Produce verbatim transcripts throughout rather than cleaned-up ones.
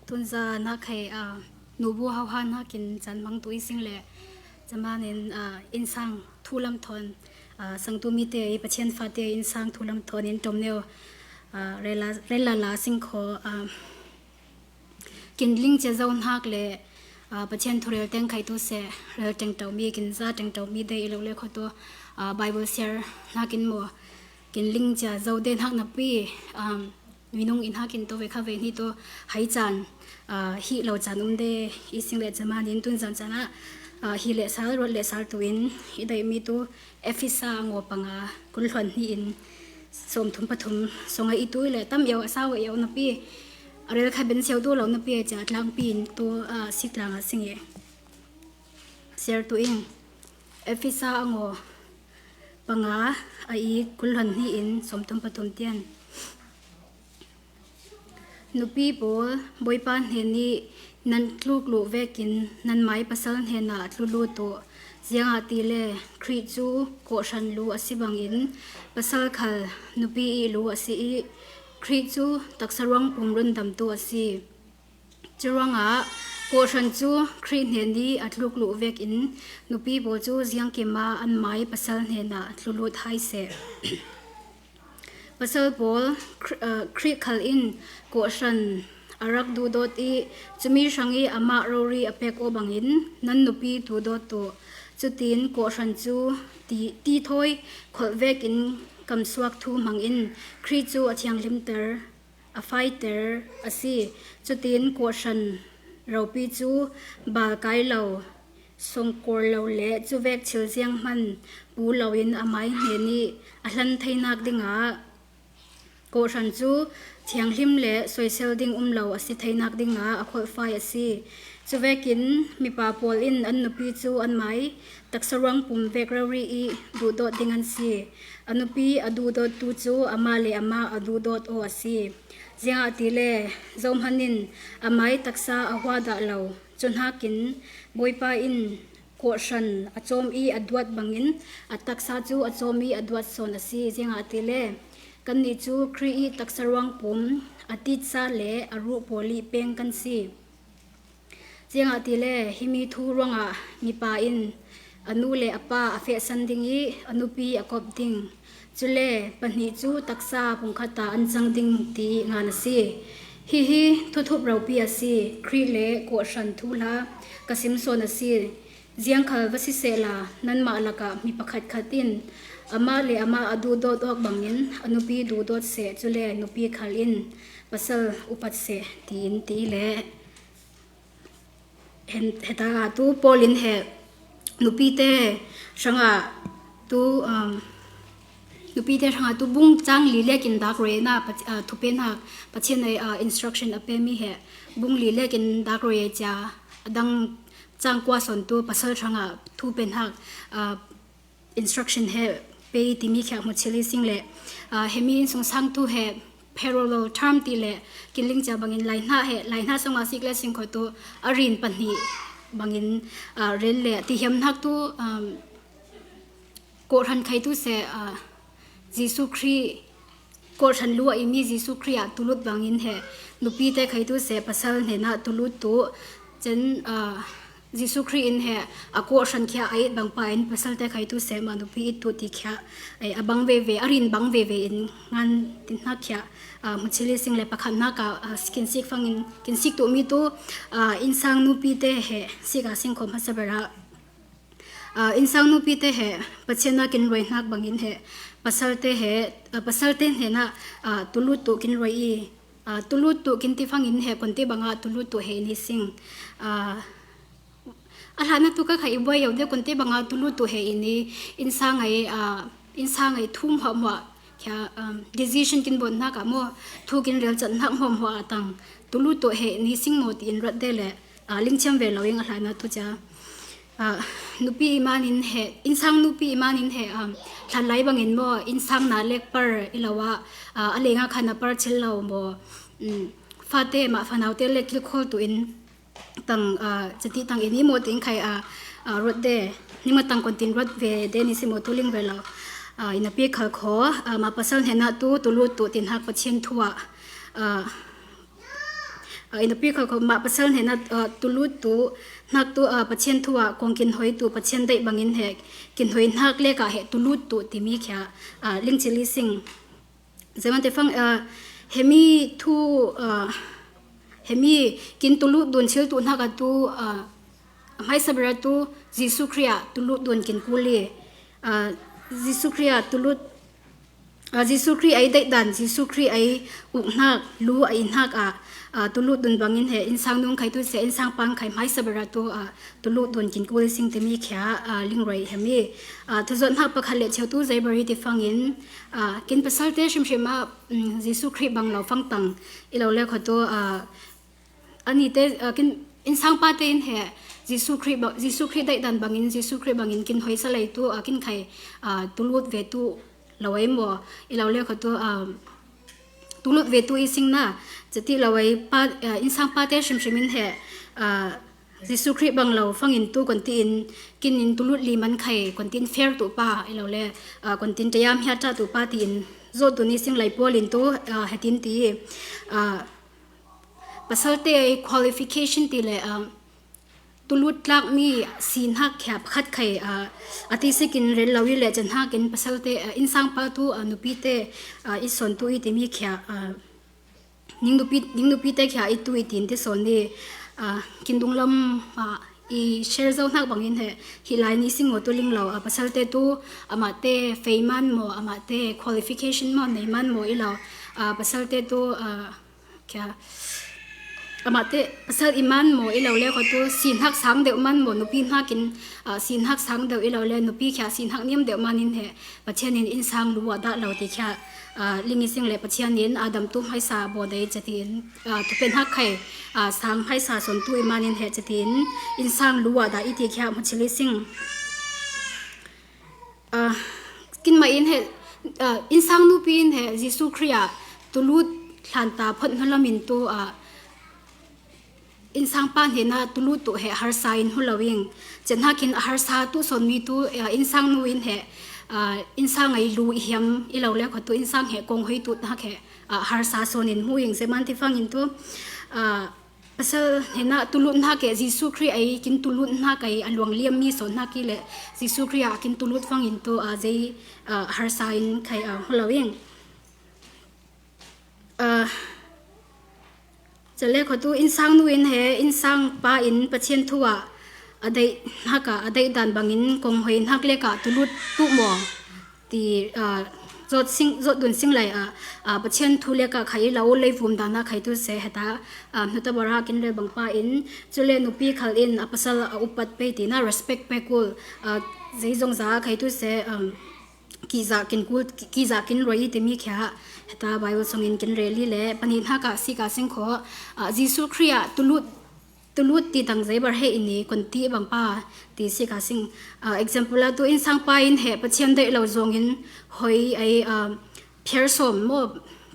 Tunza na khai, ah, nubu hauha na kin chan mang tu i sing le. Zaman in, ah, insang thu lam thon, ah, sang tu mi te i Pathian fa te insang thu lam thon in tom neo, ah, rela, rela la sing kho, ah, kin ling che zau nak le, ah, Pathian thu rel teng khai tu se, rel teng tau mi, kin za teng tau mi de i lo le kho tu, ah, Bible share na kin mo. Kin ling che zau de nak na pi, um, minung in ha kin to ve kha ve ni to hai chan, ah, hi lo chan um de i sing le zaman in tun zan chan a, ah, hi le sal, rot le sal tu in, i dai mi tu Efesa ngo panga, kul hluan ni in, som thum pathum, song a i tu le tam yau a sau yau na pi, a rel kha ben siau tu lo na pi a cha tlang pi in tu, ah, sik lang a sing e. Share tu in, Efesa ngo panga a i kul hluan ni in som thum pathum tian. Nupi pawl, Bawipa hnen nih nan tluk luh vekin nan mai pasal hnenah tlu lut uh. Ziangahtile Khrih cu kawhhran lu a si bangin pasal khal nupi i lu a si i Khrih cu taksa ruangpum rundamtu a si. Curuangah kawhhran cu Khrih hnen i a tluk luh vekin nupi pawl cu ziangkim ah an mai pasal hnenah tlu lut hai seh. Pasal pawl, Khri-, aa, Khrih khal in kawhhran a rak duhdawt i cumi hrang i amah rori a pek aw bangin nan nupi duhdawt uh. Cutin kawhhran cu ti, ti thawi kholh vekin kamsuak thu hmangin Khrih cu a thianghlimter, a faiter a si. Cutin kawhhran ropi cu bal kai lo, songkor lo le cuvek chil zianghman pu loin a mai hnen i a hlan theinak dingah kawhhran cu thianghlim le soisel ding um lo a si theinak dingah a kholhfai a si. Cuvekin mipa pawl in an nupi cu an mai taksa ruangpum vek rori i duhdawt ding an si. A nupi a duhdawttu cu amah le amah a duhdawt aw a si. Ziangahtile zohman in a mai taksa a hua dah lo. Cuhnakin Bawipa in kawhhran a cawm i a duat bangin a taksa cu a cawm i a duat sawn a si. Ziangahtile kannih cu Khrih i taksa ruangpum a titsa le a ruh pawl i peng kan si. Ziangahtile himi thu ruangah mipa in a nu le a pa a fehsan ding i a nupi a kop ding. Cule pahnih cu taksa pungkhat ah an cang ding ti ngan a si. Hihi thuthup ropi a si. Khrih le kawhhran thuhla ka sim sawn a si. Ziangkhal va si sehla nanmah lakah mi pakhatkhat in amah le amah a duhdawt awk bangin a nupi duhdawt seh, cule nupi khal in pasal upat seh, tiin ti le. Hen, heta ah tu Paul in he nupite hrangah tu, um, nupite hrangah tu bung cang li lekin dak roi na, Pat-, ah, thupe hnak Pathian ei, ah, instruction a pemi he bung li lekin dak roi ei cia a dang cang kua sawn tu pasal hrangah thupe hnak, ah, instruction he pei timi khia hmu chili sing le, ah, hemi innsungsang tu he parallel term ti le kinling cia bangin lai hna he, lai hna sungah sik le sing kho tu a rin pahnih bangin, ah, rel le tihiam hnak tu, um, kawhhran khai tu se, ah, Jesuh Khrih kawhhran lu ah i mi Jesuh Khrih ah tulut bangin he nupite khai tu se pasal hnenah tulut tu cen, ah, Jesuh Khrih in he a kawhhran khia a it bang pa in pasalte khai tu se mah nupi it tu ti khia, eh, a bang veve, a rin bang veve in ngan tin hnak khia, ah, hmu chili sing le pakhat hnak ah, ah, kin sik fangin, kin sik tu mi tu, ah, innsang nupite he sik a sing khawm hmasa berah. Ah, innsang nupite he Pathian a kin roi hnak bangin he pasalte he, ah, pasalte hnenah, ah, tulut tu kin roi i, ah, tulut tu kin ti fangin he kunti bangah tulut tu he ni sing. Ah, a hlan a tu ka kha i buai yo de kunti bangah tulut tu he i ni innsang ei, ah, innsang ei thum hawh hmuah. Khia, um, decision kin bawt hnak ah maw, thu kin rel cat hnak hmuahhmuah ah tang tulut tu he ni sing maw tiin ruat de le, ah, lingchiam ve lo in a hlan a tu cia. Ah, nupi i manin he, innsang nupi i manin he, um, hlanlai bangin maw, innsang na lek par i lo ah, ah, a lengah khan a par chil lo maw, um, fate mah fanaute le kilkhawl tu in tang, ah, cati tang in i maw ting khai, ah, ah, ruat de, nima tang kon tin ruat ve de ni si maw tu ling ve lo. Ah, ina pi khal kho, ah, ma pasal hnenah tu, tulut tu tin hak Pathian thu ah, ah, Ah, ina pi kha kho mah pasal hnena, ah, tulut tu hnak tu, ah, Pathian thu ah kong kin hoi tu Pathian deih bangin he kin hoi hnak leka he tulut tu timi khia, ah, lingchili sing. Zeman te fang, ah, hemi thu, ah, hemi kin tulut dun chil tu hnak a tu, ah, hmaisa bera tu Jesu Khrih ah tulut dun kin kuli, ah, Jesu Khrih ah tulut, ah, Jesu Khrih ei deih dan, Jesu Khrih ei uk hnak, lu a i hnak ah, ah, tulut dun bangin he insang nung khai tu se, insang pang khai hmaisa bera tu, ah, tulut dun kin kuli sing timi khia, ah, lingroi hemi. Ah, thuzot hnak pakhat le cheu tu zei bari ti fangin, ah, kin pasal te shimshim ah, mm, Jesu Khrih bang lo fang tang i lo le kho tu, ah, ani te, ah, kin insang pa te in he Jesu Khrih ba-, Jesu Khrih deih dan bangin, Jesu Khrih bangin kin hoi sa lei tu, ah, kin khai, ah, tulut ve tu lo ei maw, i lo le kho tu, ah, tulut ve tu i sing na, cati lo ei pa, ah, insang pa te shimshim in he, ah, Jesu Khrih bang lo fangin tu kon ti in kin in tulut li man khai kon tin fair tu pa i lo le, ah, kon tin tayam hia ta tu pa ti in zot tu ni sing lai pual in tu, ah, hetin ti, ah, pasal te qualification ti le, ah, tulut tlak mi si hnak khia pakhat khai, ah, a ti sikin rel lo i le cen hnakin pasal te, ah, insang pa tu, ah, nupi te, ah, i son tu i timi khia, ah, ning nupi, ning nupi te khia i tu i tin ti son ni, ah, kin dung lam, ah, i share zo hnak bangin he hi lai ni sing maw tu ling lo, ah, pasal te tu amah te fei man maw, amah te qualification maw, nei man maw i lo, ah, pasal te tu, ah, khia, amah te pasal i man maw i lo le kho tu si hnak sang deuh man maw, nupi hnakin, ah, si hnak sang deuh i lo le nupi khia si hnak niam deuh man in he Pathian in insang lu ah dah lo ti khia, ah, ling i sing le Pathian in Adam tu hmaisa baw dei cati in, ah, tupen hnak khai, ah, sang hmaisa son tu i man in he cati in insang lu ah dah i ti khia hmuchili sing. Ah, kin mah in he, ah, insang nupi in he Jesu Khrih ah tulut hlanta phot hnu lam in tu, ah, insang pa hnena tulut tu he harsa in hu lo ing. Cen hnakin harsa tu son mi tu, ah, insang nu in he, ah, insang ei lu i hiam i lo le kho tu insang he kong hoi tu hnak he, ah, harsa son in mu ing zeman ti fangin tu, ah, pasal hnena tulut hnak e Jesu Khrih ei kin tulut hnak ei a luang liam mi son hnak i le Jesu Khrih ah kin tulut fangin tu, ah, zei, ah, harsa in khai, ah, hu lo ing. Ah, cale kho tu insang nu in he insang pa in Pathian thu ah a deih hnak ah a deih dan bangin kong hoi hnak leka tulut tu maw ti, ah, zot sing, zot dun sing lai ah, ah, Pathian thu leka khai i lo leivum dan ah khai tu se heta, ah, hnuta bara kin rel bang pa in cule nupi khal in a pasal a upat pei tina respect pei kul, ah, zei zong za khai tu se, um, kizah kin kul, kizah kin roi i timi khia heta Bible song in kin rel i le pani hnak ah sika sing kho, ah, Jesu Khrih ah tulut, tulut ti tang zei bar he i ni kon ti bang pa ti sika sing. Ah, example ah tu insang pa in he Pathian deih lo zong in hoi ei, ah, phiar som maw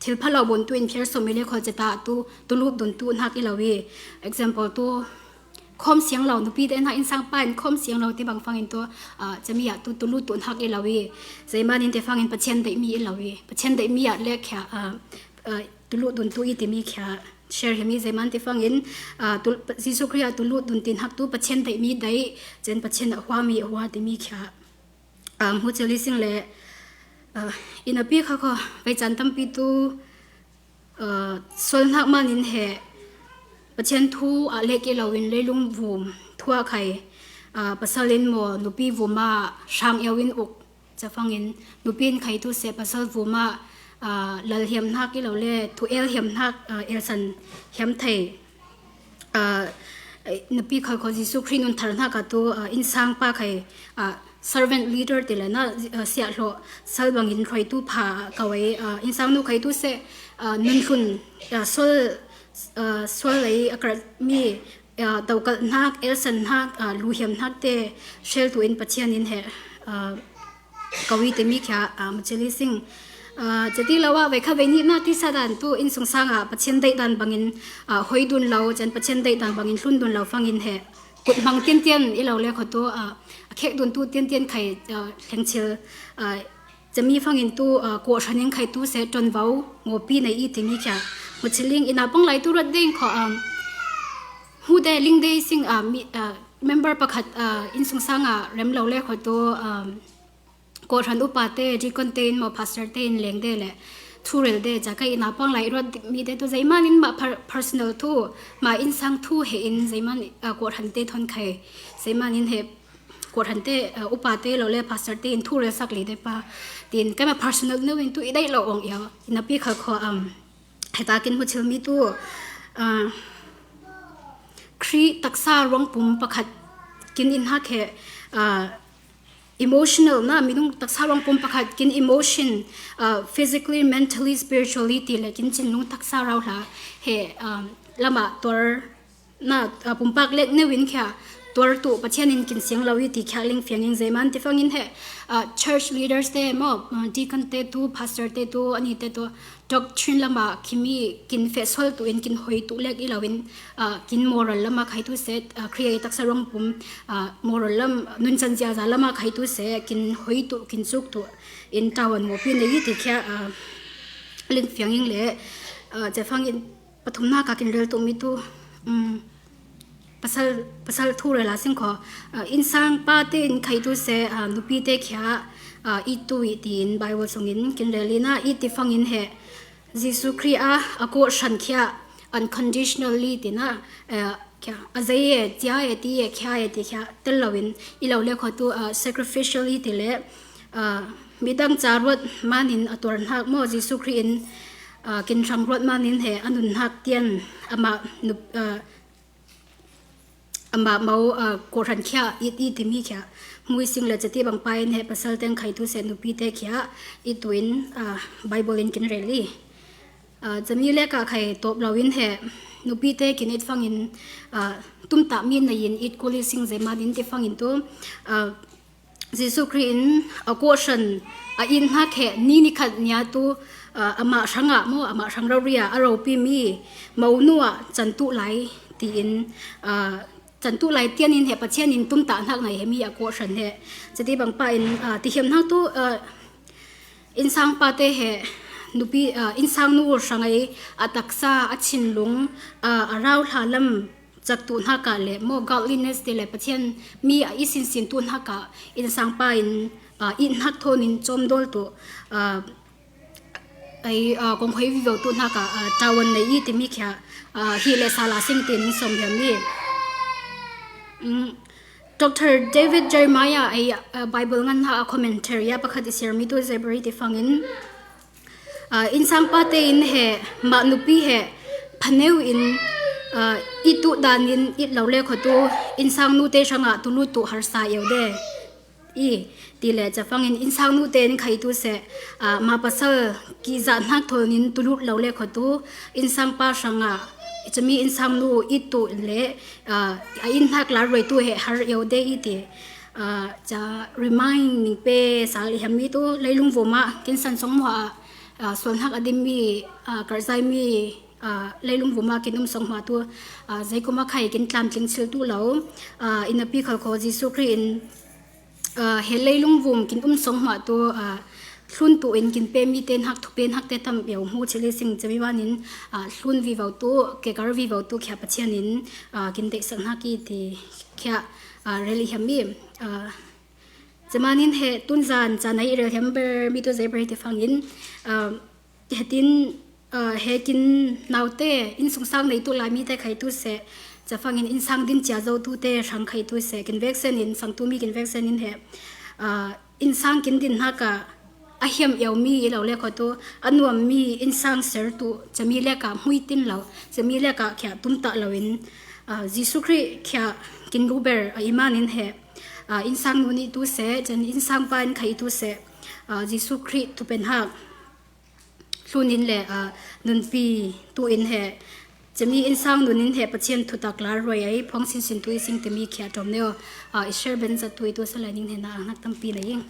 thil pha lo bun tu in phiar som i le kho ceta tu tulut dun tu hnak i lo i. Example tu khom siang lo nupi te hnak insang pa in khom siang lo ti bang fangin tu, ah, cami ah tu tulut tu hnak i lo i. Zeiman in te fangin Pathian deih mi i lo i. Pathian deih mi ah le khia, ah, ah, tulut dun tu i timi khia share hemi zeman ti fangin, ah, tu, Jesu Khrih ah tulut dun ti hnak tu Pathian deih mi deih, cen Pathian a hua mi a hua timi khia, ah, hmuchili sing le, ah, ina pi kha kho vei can tampi tu, ah, sol hnak man in he Pathian thu ah lek i lo in leilung vum thu ah khai, ah, pasal in maw nupi vum ah sang eu in uk cafangin nupi in khai tu se pasal vum ah, ah, lal hiam hnak i lo le thu el hiam hnak, ah, elsan hiam thei, ah, nupi khal kho Jesu Khrih nun thar hnak ah tu, ah, insang pa khai, ah, servant leader ti le na, ah, siah hlawh sal bangin hruai tu pha kawei, ah, insang nu khai tu se, ah, nun hlun, ah, sol, ah, sol ei a kar mi, ah, dokalh hnak, elsan hnak, ah, luhiam hnak te shel tu in Pathian in he, ah, kawei timi khia, ah, hmuchili sing. Ah, cati lo ah vei kha vei nih na ti sa dan tu in sung sang ah Pathian deih dan bangin, ah, hoi dun lo, cen Pathian deih dan bangin hlun dun lo fangin he kut hmang tiantian i lo le kho tu, ah, a khek dun tu tiantian khai, ah, hlengchil, ah, cami fangin tu, ah, kuah hranin khai tu se tonvo ngopi nei i timi khia Muchiling ina pang lai tu rat ding kho, um, hu de ling de sing, uh, mi, uh, member pakhat, uh, insung sanga rem lo le kho tu, um, kohran upa te, deacon te in mo pastor te in leng de le thurel de, ja kai ina pang lai rat mi de tu zeiman in ma per-, personal thu, ma insang thu he in zeiman, uh, kohran te thon khai, zeiman in he kohran te, uh, upa te lo le pastor te in thurel sak li de pa, tin kai ma personal no in tu i dai lo ong ya, ina pi kha kho, um, Heta kin muchil mi tu, ah, Khrih taksa ruang pum pakhat kin in hak he, ah, emotional na minung taksa ruang pum pakhat kin emotion, ah, physically, mentally, spiritually ti le kin chin nung taksa rau hla he, ah, lama tor na, ah, pumpak let neu in khia tuar tu Pathian in kin siang lo i ti khia ling fiang ing zeiman ti fang in he, ah, church leaders te mo, ah, deacon te tu, pastor te tu, ani te tu, doctrine lama kimi kin fe sol tu in kin hoi tu lek i lo in, ah, kin moral lama khai tu se, ah, Khrih taksa ruang pum, ah, moral lam nun chan zia za lama khai tu se, kin hoi tu, kin suk tu in tawan mo pi nei i ti khia, ah, ling fiang ing le, ah, che fang in Pathumna ka kin rel tu mi tu, um, pasal, pasal thu rel a sing kho, ah, insang pa te in khai tu se, ah, nupi te khia, ah, i tu i ti in Bible sung in kin rel ina i ti fang in he, Jesu Khrih a, a kohran khia unconditionally ti na, eh, khia, a zei e, tia e, ti e, khia e, ti khia, tel lo in, i lo le kho tu, ah, sacrificially ti le, ah, midang cha ruat man in a tuar hnak mo, Jesu Khrih in, ah, kin hrang ruat man in he a nun hnak tian amah nup-, ah, amah mo, ah, kohran khia it i ti mi khia. Mui sing le chati bang pa in he pasal teng khai tu se nupi te khia it tu in, ah, Bible in kin rel i. Ah, chami le ka khai top lo in he nupi te kin it fang in, ah, tum ta mi na in it kuli sing zeiman in ti fang in tu, ah, Jesu Khrih in a kohran a in hnak he ni nikhat nia tu, ah, amah hrang ah mo, amah hrang rau ria a ropi mi mo nu ah chan tu lai ti in, ah, chan tu lai tian in he Pathian in tum ta hnak nai he mi a kohran he. Chati bang pa in, ah, ti hiam hnak tu, ah, insang pa te he nupi, ah, insang nu hrang ai a taksa a chin lung, ah, a rau hla lam chak tu hnak ah le mo godliness te le Pathian mi a i sin sin tu hnak ah insang pa in, ah, i hnak thon in chom dol tu, ah, ai, ah, kong khoi vivo tu hnak ah, ah, tawan nei i ti mi khia, ah, hi le sa la sing tin som hiam i. Mm, Doctor David Jeremiah ai, ah, Bible ngan hna a commentary a pakhat i siar mi tu Zebri ti fang in, ah, insang pa te in he mah nupi he phaneu in, ah, i tu dan in it lo le kho tu insang nu te hrang ah tu lut tu harsa eu de. I ti le chafang in insang nu te in khai tu se, ah, ma pasal ki zah hnak thol nin tu lut lo le kho tu insang pa hrang ah chami insang nu i tu le, ah, a in hnak lar roi tu he har eu de i ti. Ah, cha remind ning pe sal i hiam mi tu leilung vua ma kin san song mua, ah, sual hnak a dim mi, ah, karzai mi, ah, leilung vua ma kin um song mua tu, ah, zei kuma khai kin tlam tling chil tu lo, ah, ina pi khal kho Jesu Khrih in, ah, he leilung vum kin um song mua tu, ah, hlun tu in kin pe mi te hnak thu pe hnak te tam eu hmu chili sing chami van in, ah, hlun vivo tu, kekar vivo tu khia Pathian in, ah, kin deihsak hnak i ti khia, ah, rel i hiam mi, ah, Camanin he tunzan canai i rel hiam ber mi tu zei ber hi ti fangin, ah, hetin, ah, he kin naute, innsungsang nei tu lai mi te khai tu se, cafangin innsang din cia zo tu te hrang khai tu se, kin veksen in, sang tu mi kin veksen in he, ah, innsang kin din hnak ah, a hiam eu mi i lo le kho tu, a nuam mi innsang ser tu, cami lek ah hmui tin lo, cami lek ah khia tum ta lo in, ah, Jesuh Khrih khia kin lu ber a i man in he, ah, innsang nu nih tu se, cun innsang pa in khai tu se, ah, Jesuh Khrih thupen hak hlun in le, ah, nunpi tu in he, cami innsang nun in he Pathian thutak lar ruai ai, phuang sinsin tu i sing timi khia tom neo, ah, i share ben zat tu i tu salai ning he na a hnak tampi na ing.